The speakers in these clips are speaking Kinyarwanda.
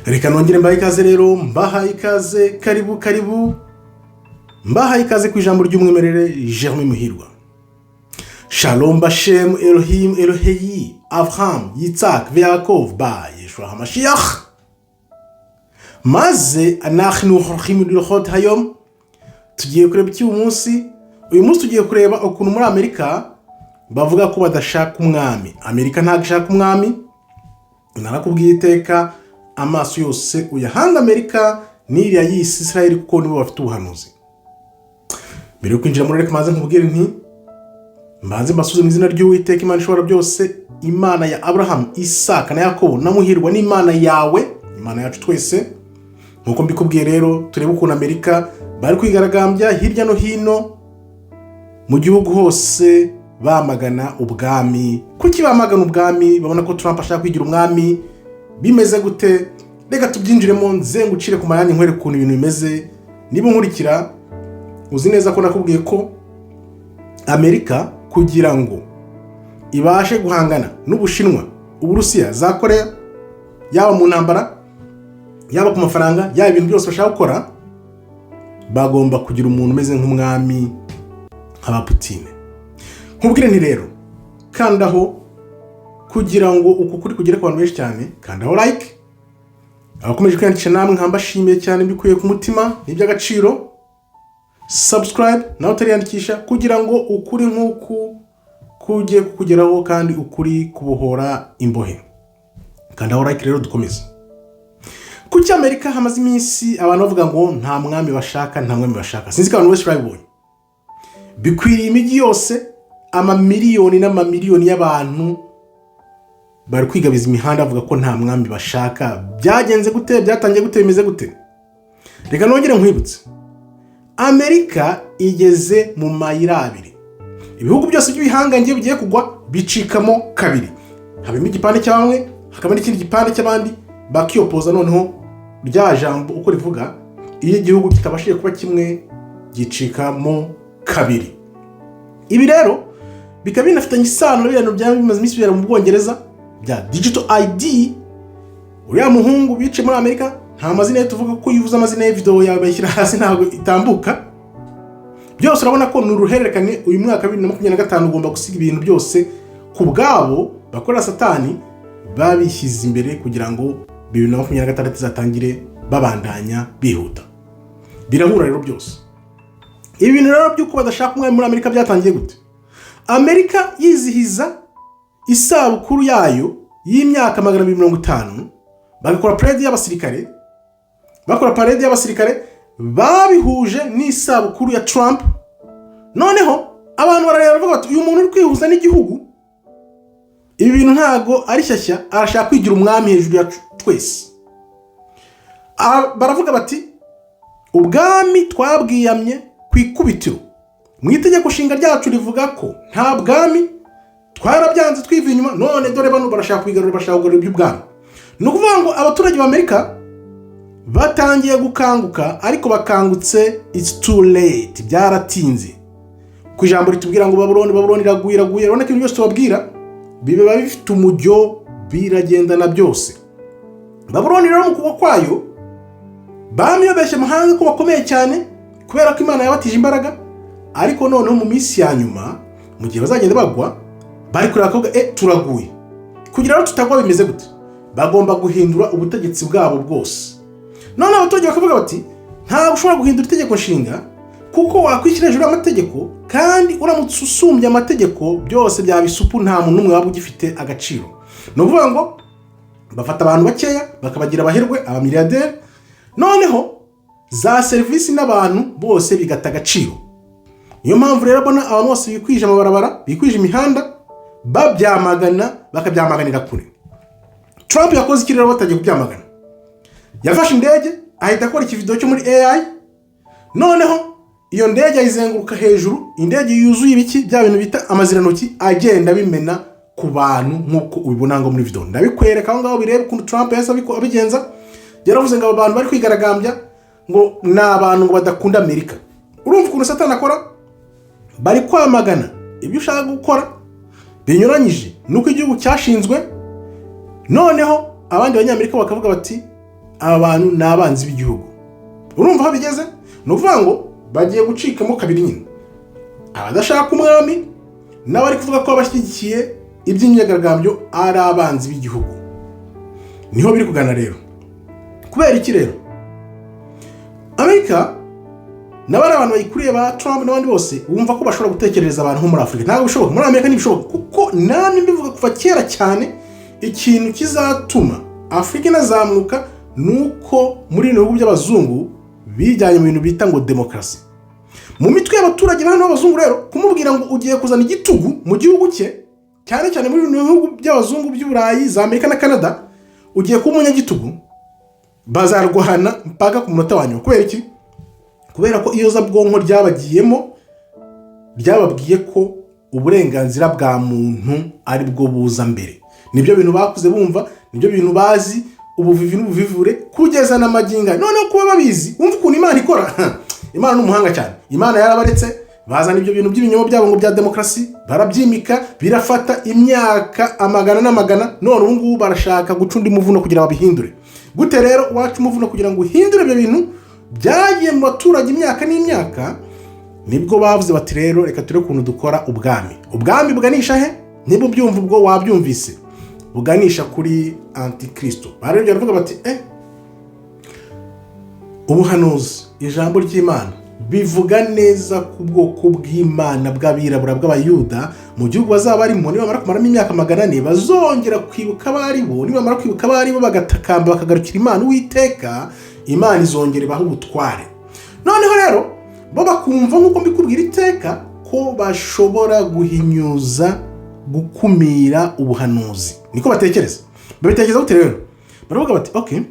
Reka nongere mbahe ikaze rero, mbaha ikaze, karibu karibu, mbaha ikaze ku ijambo ry'umwimerere, Jeremy Muhirwa. Shalom bashem Elohim Eloheyi Avraham Yitzhak Yaakov ba Yeshua HaMashiach. Maze anachnu horchim lilchot hayom. Tugiye kureba iki uyu munsi? Uyu munsi tugiye kureba ukuntu muri Amerika bavuga ko badashaka umwami. Amerika ntabwo ishaka umwami. Narakubwiye iteka, amaso yose uyahanga Amerika n'iriya y'isi Israel, kuko nibo bafite ubuhanuzi. Mbere yo kwinjira muri, reka mbanze nkubwire nti mbanze mbasuze mu izina ry'Uwiteka Imana ishobora byose, Imana ya Aburahamu, Isaka na Yakobo na Muhirwa, n'Imana yawe, Imana yacu twese. Nk'uko mbikubwiye rero, turebe ukuntu Amerika bari kwigaragambya hirya no hino mu gihugu hose bamagana ubwami. Kuki bamagana ubwami? Babona ko Trump ashaka kwigira umwami. Bimeze gute? Reka tubyinjiremo, nze ngucire ku mayange, nkwereke ukuntu ibintu bimeze. Niba unkurikira, uzi neza ko nakubwiye ko Amerika, kugira ngo ibashe guhangana n'Ubushinwa, Uburusiya, za Korea, yaba mu ntambara, yaba ku mafaranga, yaba ibintu byose bashaka gukora, bagomba kugira umuntu umeze nk'umwami nk'aba Putine. Nkubwire nti rero kandaho kugira ngo uku kuri kugere ku bantu benshi cyane. Kandaho like. Abakomeje kwiyandikisha namwe nkaba mbashimiye cyane mbikuye ku mutima, ni iby'agaciro. Subscribe nawe utariyandikisha, kugira ngo ukuri nk'uku kujye kukugeraho, kandi ukuri kubohora imbohe. Kandaho like rero, dukomeze. Kuki Amerika hamaze iminsi abantu bavuga ngo nta mwami bashaka, nta mwami bashaka? Sinzi ko abantu benshi babibonye, bikwiriye imijyi yose, amamiliyoni n'amamiliyoni y'abantu bari kwigabiza imihanda bavuga ko nta mwami bashaka. Byagenze gute? Byatangiye gute? Bimeze gute? Reka nongere nkwibutse, Amerika igeze mu mayira abiri. Ibihugu byose by'ibihangange bigiye kugwa bicikamo kabiri, habamo igipande cya bamwe, hakaba n'ikindi gipande cy'abandi bakiyopoza. Noneho rya jambo uko rivuga, iyo igihugu kitabashije kuba kimwe gicikamo kabiri. Ibi rero bikaba binafitanye isano na biriya bintu byaba bimaze iminsi bibera mu Bwongereza bya digital ID. Uriya muhungu bice muri Amerika, nta mazina ye tuvuga, ko iyo uvuze amazina ye video yawe bayishyira hasi, ntabwo itambuka. Byose urabona ko ni uruhererekane. Uyu mwaka wa 2025 ugomba gusiga ibintu byose ku bwabo bakorera Satani babishyize imbere, kugira ngo 2026 izatangire babandanya bihuta. Birahura rero byose. Ibi bintu rero by'uko badashaka umwami muri Amerika byatangiye gute? Amerika yizihiza isabukuru yayo y'imyaka 250, bagakora parade y'abasirikare. Bakora parade y'abasirikare, babihuje n'isabukuru ya Trump. Noneho abantu barareba, baravuga bati: "Uyu muntu uri kwihuza n'igihugu, ibi bintu ntago ari shyashya, arashaka kwigira umwami hejuru ya twese." Baravuga bati: "Ubwami twabwiyamye ku ikubitiro, mu itegeko nshinga ryacu rivuga ko nta bwami, twarabyanze twivuye inyuma. None dore bano barashaka kubigarura, bashaka kugarura iby'ubwami." Ni ukuvuga ngo abaturage ba Amerika batangiye gukanguka, ariko bakangutse it's too late, byaratinze. Ku ijambo ritubwira ngo Babuloni, Babuloni iraguye, iraguye. Urabona ko ibintu byose tubabwira biba bifite umujyo, biragendana byose. Babuloni rero, mu kugwa kwayo, bamuyobeshye amahanga ko bakomeye cyane kubera ko Imana yabatije imbaraga. Ariko noneho mu minsi ya nyuma, mu gihe bazagenda bagwa, bari kureba bakavuga: "E, turaguye, kugira ngo tutagwa bimeze gute?" Bagomba guhindura ubutegetsi bwabo bwose. None abaturage bakavuga bati: "Ntabwo ushobora guhindura itegeko nshinga, kuko wakwishyira hejuru y'amategeko, kandi uramutse usumbye amategeko byose byaba isupu, nta muntu n'umwe waba ugifite agaciro." Ni ukuvuga ngo bafata abantu bakeya bakabagira abaherwe, abamiliyarderi, noneho za serivisi n'abantu bose bigata agaciro. Niyo mpamvu rero mbona abantu bose bikwije amabarabara, bikwije imihanda, babyamagana, bakabyamaganira kure. Trump yakoze iki rero batangiye kubyamagana? Yafashe indege, ahita akora ikividewo cyo muri AI. Noneho iyo ndege ayizenguruka hejuru, indege yuzuye ibiki, bya bintu bita amazirantoki, agenda abimena ku bantu nk'uko ubibona ngo muri video. Ndabikwereka aho ngaho, birebe ukuntu Trump yahise abigenza. Yaravuze ngo abo bantu bari kwigaragambya ngo ni abantu ngo badakunda Amerika. Urumva ukuntu Satani akora? Bari kwamagana ibyo ushaka gukora binyuranyije n'uko igihugu cyashinzwe. Noneho abandi Banyamerika bakavuga bati: Aba bantu ni abanzi b'igihugu. Urumva aho bigeze? Ni ukuvuga ngo bagiye gucikamo kabiri nyine: abadashaka umwami n'abari kuvuga ko abashyigikiye iby'imyigaragambyo ari abanzi b'igihugu. Niho biri kugana rero. Kubera iki rero? Amerika n'abari abantu bayikuriye ba Trump n'abandi bose bumva ko bashobora gutekerereza abantu nko muri Afurika. Ntabwo bishoboka. Muri Amerika ntibishoboka, kuko namwe mbivuga kuva kera cyane, ikintu kizatuma Afurika inazamuka ni uko muri bino bihugu by'abazungu bijyanye mu bintu bita ngo demokarasi mu mitwe y'abaturage hano b'abazungu. Rero kumubwira ngo ugiye kuzana igitugu mu gihugu cye, cyane cyane muri bino bihugu by'abazungu by'Uburayi, za Amerika na Canada, ugiye kuba umunyagitugu, bazarwana mpaka ku munota wa nyuma. Kubera iki? Kubera ko iyozabwonko ryabagiyemo ryababwiye ko uburenganzira bwa muntu ari bwo buza mbere. Nibyo bintu bakuze bumva, nibyo bintu bazi, ubuvivi n'ubuvivure kugeza na magingo. Noneho kuba babizi, wumva ukuntu Imana ikora. Imana ni umuhanga cyane. Imana yarabaretse bazana ibyo bintu by'ibinyoma byabo ngo bya demokarasi, barabyimika, birafata imyaka amagana n'amagana. None ubu ngubu barashaka guca undi muvuno kugira babihindure. Gute rero waca umuvuno kugira ngo uhindure ibyo bintu byagiye mu baturage imyaka n'imyaka? Nibwo bavuze bati: "Rero reka turebe ukuntu dukora ubwami." Ubwami buganisha he? Niba ubyumva, ubwo wabyumvise, buganisha kuri Antikristo. Barebye baravuga bati: "Ubuhanuzi, ijambo ry'Imana bivuga neza ku bwoko bw'Imana bw'abirabura bw'Abayuda, mu gihugu bazaba barimo, nibamara kumaramo imyaka 400 bazongera kwibuka abo ari bo. Nibamara kwibuka abo ari bo, bagatakamba, bakagarukira Imana Uwiteka, Imana izongera ibaha ubutware." Noneho rero bo bakumva, nk'uko mbikubwira iteka, ko bashobora guhinyuza, gukumira ubuhanuzi. Niko batekereza. Babitekereza gute rero? Baravuga bati: "Ok,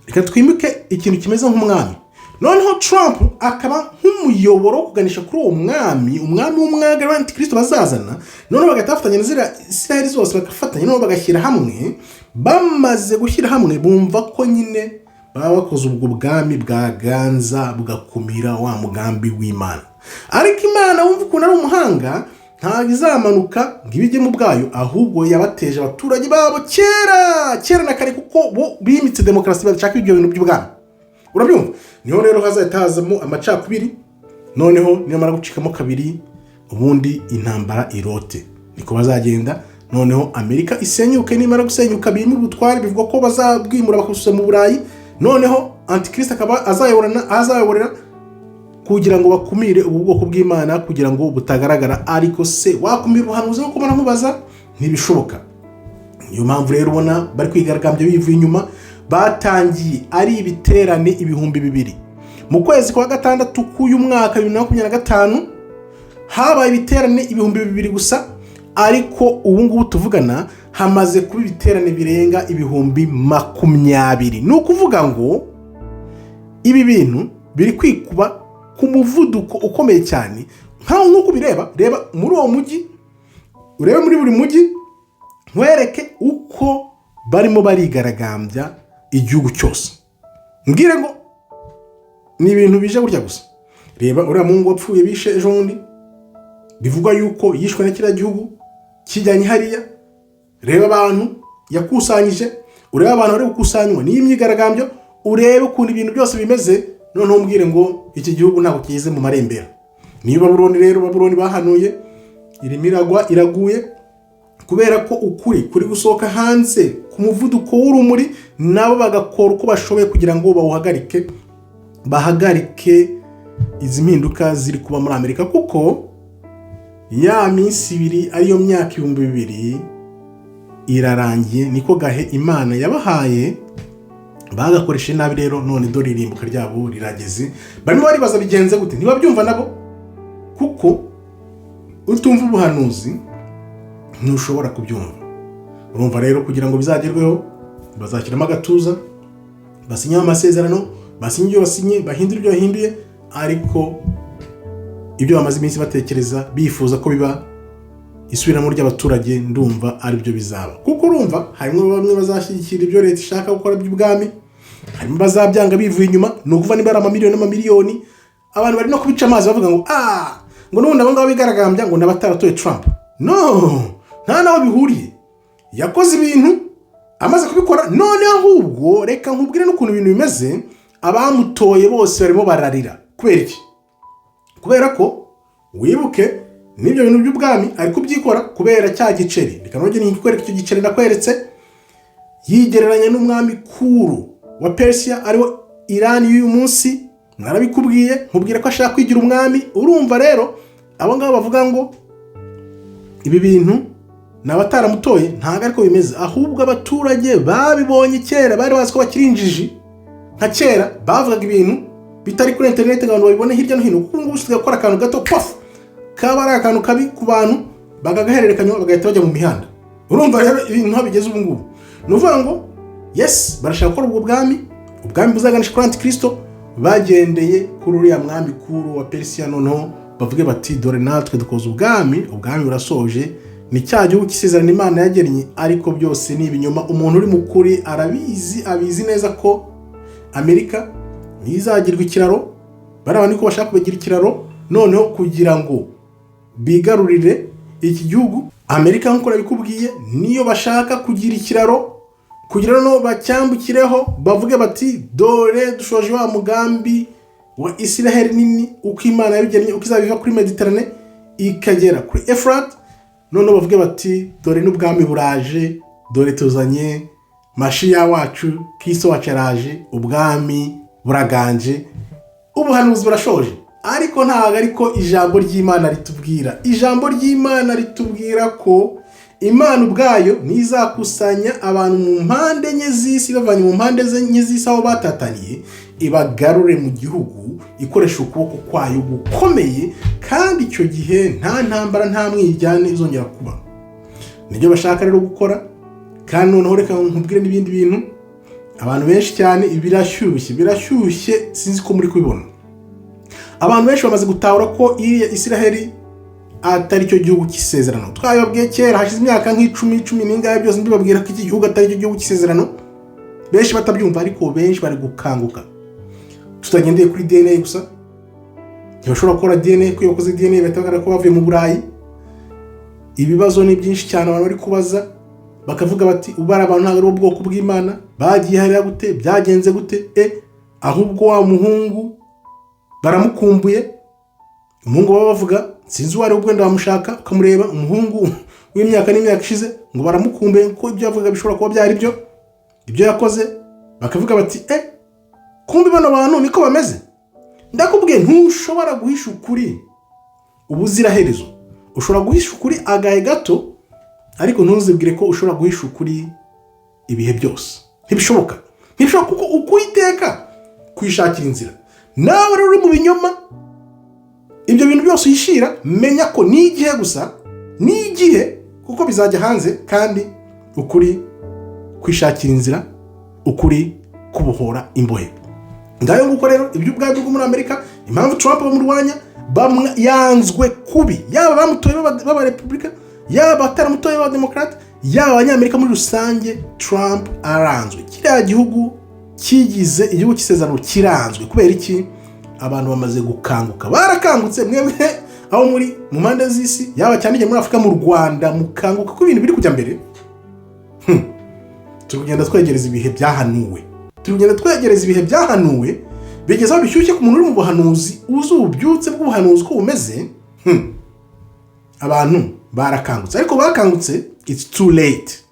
reka twimike ikintu kimeze nk'umwami, noneho Trump akaba nk'umuyoboro wo kuganisha kuri uwo mwami, umwami w'umwaga wa Antikristo bazazana." Noneho bagahita bafatanya na ziriya Isiraheli zose, bagafatanya, noneho bagashyira hamwe. Bamaze gushyira hamwe, bumva ko nyine baba bakoze ubwo bwami bwaganza, bugakumira wa mugambi w'Imana. Ariko Imana, wumva ukuntu ari umuhanga, ntabwo izamanuka ngo ibijyemo ubwayo, ahubwo yabateje abaturage babo kera kera na kare, kuko bo bimitse demokarasi, badashaka ibyo bintu by'ubwami. Urabyumva? Niho rero hazahita hazamo amacakubiri. Noneho nibamara gucikamo kabiri, ubundi intambara irote. Niko bazagenda, noneho Amerika isenyuke. Nimara gusenyuka, birimo ubutware, bivugwa ko bazabwimura bakabusubira mu Burayi, noneho Antikristo akaba azayoborana, azayoborera kugira ngo bakumire ubu bwoko bw'Imana kugira ngo butagaragara. Ariko se wakumira ubuhanuzi? Nkuko mbona nkubaza, ntibishoboka. Niyo mpamvu rero ubona bari kwigaragambya bivuye inyuma. Batangiye ari ibiterane 2000 mu kwezi kwa gatandatu k'uyu mwaka 2025. Habaye ibiterane 2000 gusa, ariko ubu ngubu tuvugana hamaze kuba ibiterane birenga 20,000. Ni ukuvuga ngo ibi bintu biri kwikuba ku muvuduko ukomeye cyane. Nkaho nk'uko ubireba, reba muri uwo mujyi, urebe muri buri mujyi, nkwereke uko barimo barigaragambya igihugu cyose. Mbwire ngo ni ibintu bije gutya gusa. Reba uriya muhungu wapfuye bishe ejo bundi, bivugwa yuko yishwe na kiriya gihugu kijyanye hariya. Reba abantu yakusanyije, urebe abantu bari gukusanywa n'iyi myigaragambyo, urebe ukuntu ibintu byose bimeze. Noneho umbwire ngo iki gihugu ntabwo kigeze mu marembera. Niyo Babuloni rero, Babuloni bahanuye irimo iragwa, iraguye, kubera ko ukuri kuri gusohoka hanze ku muvuduko w'urumuri, nabo bagakora uko bashoboye kugira ngo bawuhagarike, bahagarike izi mpinduka ziri kuba muri Amerika, kuko ya minsi ibiri, ariyo myaka 2000, irarangiye. Niko gahe Imana yabahaye, bagakoresheje nabi rero. None dore irimbuka ryabo rirageze. Barimo baribaza bigenze gute, ntibabyumva nabo, kuko utumva ubuhanuzi ntushobora kubyumva. Urumva rero, kugira ngo bizagerweho, bazashyiramo agatuza, basinyeho amasezerano, basinye ibyo basinye, bahindure ibyo bahinduye, ariko ibyo bamaze iminsi batekereza, bifuza ko biba, isubiramo ry'abaturage, ndumva aribyo bizaba. Kuko urumva harimo bamwe bazashyigikira ibyo leta ishaka gukora by'ubwami, harimo bazabyanga bivuye inyuma. Ni ukuvuga niba ari amamiliyoni n'amamiliyoni, abantu bari no kubica amazi, bavuga ngo ngo n'ubundi abo ngabo bigaragambya ngo ni abataratoye Trump. No, nta n'aho bihuriye. Yakoze ibintu Amaze kubikora, none ahubwo reka nkubwire n'ukuntu ibintu bimeze. Abamutoye bose barimo bararira. Kubera iki? Kubera ko wibuke n'ibyo bintu by'ubwami ari kubyikora kubera cya giceri. Reka nongere nkikwereke icyo giceri nakweretse. Yigereranya n'umwami Kuru wa Persia, ariwo Irani y'uyu munsi. Narabikubwiye, nkubwira ko ashaka kwigira umwami. Urumva rero, abo ngabo bavuga ngo ibi bintu ni abataramutoye, ntabwo ariko bimeze. Ahubwo abaturage babibonye kera, bari bazi ko bakiri injiji. Nka kera bavugaga ibintu bitari kuri interineti ngo abantu babibone hirya no hino, kuko ubu ngubu usigaye gukora akantu gato, pafu, kaba ari akantu kabi ku bantu, bakagahererekanya, bagahita bajya mu mihanda. Urumva rero ibintu aho bigeze ubu ngubu, ni ukuvuga ngo yes, barashaka gukora ubwo bwami, ubwami buzaganisha kuri Antikristo, bagendeye kuri uriya mwami Kuru wa Perisiya. Noneho bavuge bati: "Dore natwe dukoze ubwami, ubwami burasoje, ni cya gihugu cy'isezerano Imana yagennye." Ariko byose ni ibinyoma. Umuntu uri mu kuri arabizi, abizi neza ko Amerika ntizagirwa ikiraro. Bariya niko bashaka kubagira ikiraro noneho kugira ngo bigarurire iki gihugu Amerika. Nk'uko nabikubwiye, niyo bashaka kugira ikiraro kugira ngo bacyambukireho, bavuge bati: "Dore dushoje wa mugambi wa Israheli nini, uko Imana yabigennye, uko izaba iva kuri Mediterane ikagera kuri Efurati." Noneho bavuge bati: "Dore n'ubwami buraje, dore tuzanye Mashiya wacu, Kristo wacu yaraje, ubwami buraganje, ubuhanuzi burashoje." Ariko ntabwo ariko ijambo ry'Imana ritubwira. Ijambo ry'Imana ritubwira ko Imana ubwayo ntizakusanya abantu mu mpande enye z'isi, bavanye mu mpande enye z'isi aho batataniye, ibagarure mu gihugu ikoresha ukuboko kwayo gukomeye. Kandi icyo gihe nta ntambara, nta mwiryane izongera kuba. Nibyo bashaka rero gukora. Kandi noneho reka nkubwire n'ibindi bintu. Abantu benshi cyane, birashyushye, birashyushye, sinzi ko muri kubibona. Abantu benshi bamaze gutahura ko iriya Isiraheli atari cyo gihugu cy'isezerano. Twabibabwiye kera, hashize imyaka nk'icumi, cumi n'ingahe byose mbibabwira ko iki gihugu atari cyo gihugu cy'isezerano, benshi batabyumva. Ariko benshi bari gukanguka. Tutagendeye kuri DNA gusa, ntibashobora gukora DNA, kuko iyo bakoze DNA bahita bagaragara ko bavuye mu Burayi. Ibibazo ni byinshi cyane abantu bari kubaza, bakavuga bati: "Ubara abantu ntabwo ari ubwoko bw'Imana, bagiye hariya gute? Byagenze gute?" Ahubwo wa muhungu baramukumbuye, umuhungu baba bavuga, sinzi uwo ari we, wenda wamushaka ukamureba, umuhungu w'imyaka n'imyaka ishize, ngo baramukumbuye kuko ibyo yavugaga bishobora kuba byari byo, ibyo yakoze. Bakavuga bati: "Kumbe bano bantu niko bameze." Ndakubwiye, ntushobora guhisha ukuri ubuziraherezo. Ushobora guhisha ukuri agahe gato, ariko ntuzibwire ko ushobora guhisha ukuri ibihe byose. Ntibishoboka, ntibishoboka, kuko ukuri iteka kwishakira inzira. Nawe rero uri mu binyoma, ibyo bintu byose uhishira, menya ko ni igihe gusa, ni igihe, kuko bizajya hanze. Kandi ukuri kwishakira inzira, ukuri kubohora imbohe. Ngayo nguko rero iby'ubwami bwo muri Amerika, impamvu Trump bamurwanya, yanzwe kubi, yaba bamutoye b'Abarepubulika, yaba abataramutoye b'Abademokarate, yaba Abanyamerika muri rusange, Trump aranzwe. Kiriya gihugu kigize igihugu cy'isezerano kiranzwe. Kubera iki? Abantu bamaze gukanguka, barakangutse. Mwebwe aho muri mu mpande z'isi, yaba cyane cyane muri Afurika, mu Rwanda, mukanguka ko ibintu biri kujya mbere. Turi kugenda twegereza ibihe byahanuwe, turi kugenda twegereza ibihe byahanuwe, bigeze aho bishyushye ku muntu uri mu buhanuzi, uzi ububyutse bw'ubuhanuzi uko bumeze. Abantu barakangutse, ariko bakangutse it's too late,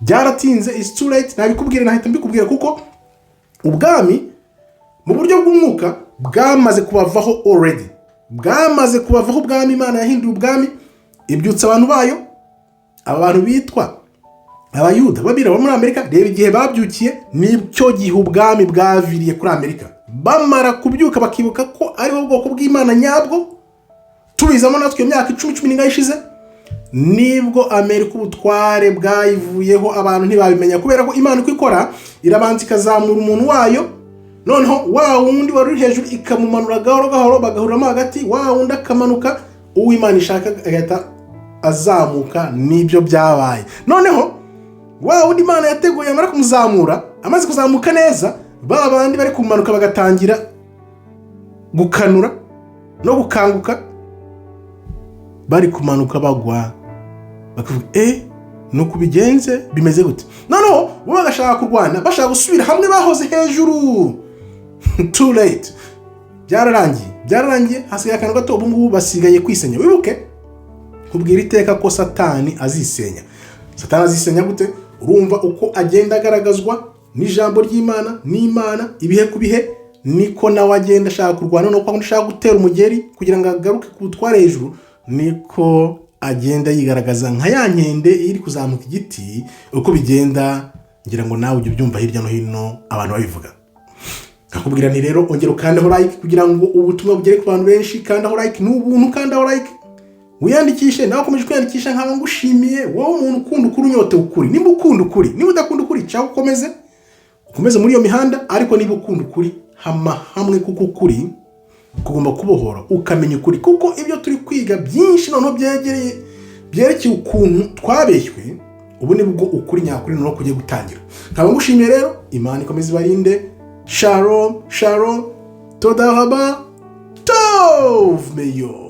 byaratinze, it's too late. Nabikubwira, nahita mbikubwira, kuko ubwami mu buryo bw'umwuka bwamaze kubavaho already, bwamaze kubavaho. Ubwami, Imana yahinduye ubwami, ibyutsa abantu bayo, aba bantu bitwa Abayuda b'abirabura bo muri Amerika. Reba igihe babyukiye, nicyo gihe ubwami bwaviriye kuri Amerika. Bamara kubyuka bakibuka ko aribo bwoko bw'Imana nyabwo, tubizamo natwe iyo myaka 10, cumi n'ingahe ishize, nibwo Amerika ubutware bwayivuyeho. Abantu ntibabimenya, kubera ko Imana uko ikora, irabanza ikazamura umuntu wayo, noneho wa wundi wari uri hejuru ikamumanura gahoro gahoro, bagahuriramo hagati, wa wundi akamanuka, uwo Imana ishaka agahita azamuka. Nibyo byabaye. Noneho wa wundi Imana yateguye yamara kumuzamura, amaze kuzamuka neza, ba bandi bari kumanuka bagatangira gukanura no gukanguka, bari kumanuka bagwa, bakavuga: Nuko ubigenze bimeze gute? Noneho bo bagashaka kurwana, bashaka gusubira hamwe bahoze hejuru. Too late, byararangiye, byararangiye. Hasigaye akantu gato. Ubu ngubu basigaye kwisenya. Wibuke kubwira iteka ko Satani azisenya. Satani azisenya gute? Urumva uko agenda agaragazwa n'ijambo ry'Imana n'Imana ibihe ku bihe, niko nawe agenda ashaka kurwana, nuko ashaka gutera umugeri kugira ngo agaruke ku butware hejuru, niko agenda yigaragaza nka ya nkende iri kuzamuka igiti. Uko bigenda, ngira ngo nawe ujya ubyumva hirya no hino abantu babivuga. Nkakubwira nti rero ongera ukandeho like kugira ngo ubutumwa bugere ku bantu benshi. Kandaho like, ni ubuntu. Kandaho like, wiyandikishe. Nawe ukomeje kwiyandikisha, nkaba ngushimiye, wowe umuntu ukunda ukuri, unyotewe ukuri. Niba ukunda ukuri, niba udakunda ukuri, cyangwa ukomeze ukomeze muri iyo mihanda, ariko niba ukunda ukuri, hama hamwe, kuko ukuri kugomba kubohora, ukamenya ukuri. Kuko ibyo turi kwiga byinshi noneho byegereye, byerekeye ukuntu twabeshywe, ubu ni bwo ukuri nyakuri noneho kugiye gutangira. Nkaba ngushimiye rero. Imana ikomeze ibarinde. Shalom, shalom, toda raba, tov meyo.